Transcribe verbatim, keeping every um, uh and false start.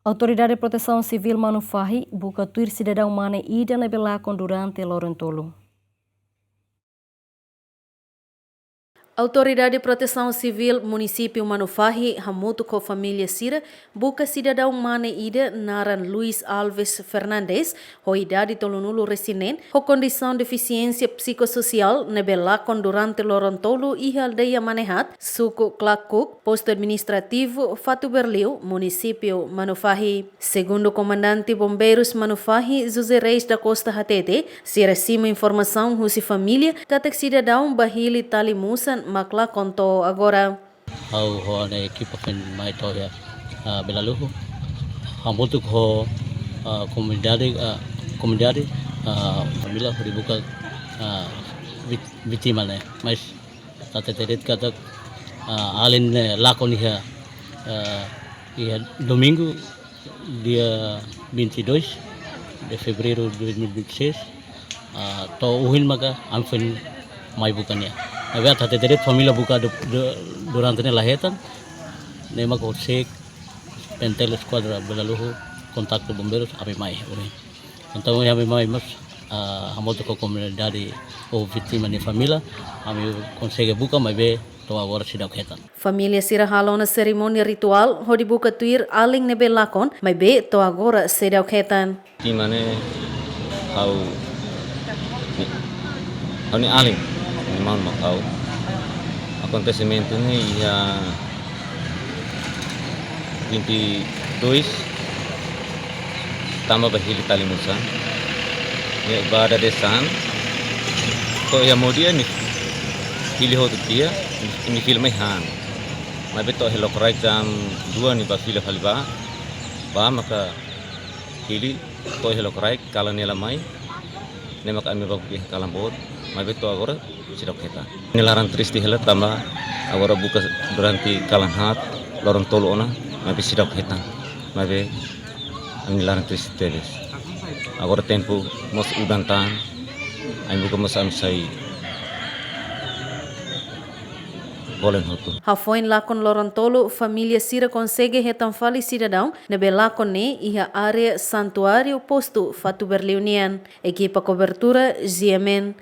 Autoridade Protesaun Sivíl Manufahi buka tuir sidadaun mane ida ne'ebé lakon durante loron tolu. Autoridade Protesaun Sivíl Munisípiu Manufahi hamutuk ho família sira buka sidadaun mane ida naran Luis Alves Fernandes, ho idade tolunulu resin neen, ho kondisaun defisiénsia psikososiál ne'ebé lakon durante loron tolu iha aldeia Manehat, suku Klakuk, postu administrativu Fatuberliu, munisípiu Manufahi. Segundu Komandante Bombeirus Manufahi, José Reis da Costa hatete, sira simu informasaun husi família katak sidadaun ba hili Talimusan mak lakon to'o agora. Ha'u ho ha'u-nia ekipa foin mai to'o iha, ah, Belaluhu. Hamutuk ho, ah, komunidade, ah, komunidade, ah, família hodi buka, ah, vít-, vítima ne'e. Mas ita hatete de'it katak, ah, alin ne'e lakon iha, ah, iha domingu, dia vinte e dois de fevereiro de dois mil e vinte e seis, ah, to'o ohin maka ami foin mai buka nia. Maibé ita hatete de'it família buka du-, du-, durante ne'e la hetan, ne'e maka horiseik PNTL Eskuadra Belaluhu kontaktu bombeirus, ami mai ohin. Entaun, ami mai mós, ah, hamutuk ho komunidade ho vítima nia família, ami konsege buka, maibé to'o agora seidauk hetan. Família sira halo ona serimónia rituál hodi buka tuir alin ne'ebé lakon, maibé to'o agora seidauk hetan. Vítima ne'e ha'u-nia, ha'u-nia alin, nia maun mak ha'u. Akontesimentu ne'e iha vinte e dois, tama ba hili Talimusan. Ne'e ba dadeer-saan, to'o iha modo nia hili hotu tiha, nia fila mai han. Maibé to'o iha lokraik jam dua nia bá fila fali bá, bá maka hili, to'o iha lokraik, kalan nia la mai, ne'e maka ami bá buka iha kalan boot, maibé to'o agora seidauk hetan. Nia laran triste hela tanba agora buka durante kalan haat, loron tolu ona, maibé seidauk hetan. Maibé ami laran triste tebes. Agora tempu mós udan tan, ami buka mós ami sai kolen hotu. Hafoin lakon loron tolu, família sira konsege hetan fali sidadaun ne'ebé lakon ne'e iha área santuáriu postu Fatuberliu nian. Ekipa kobertura G M N.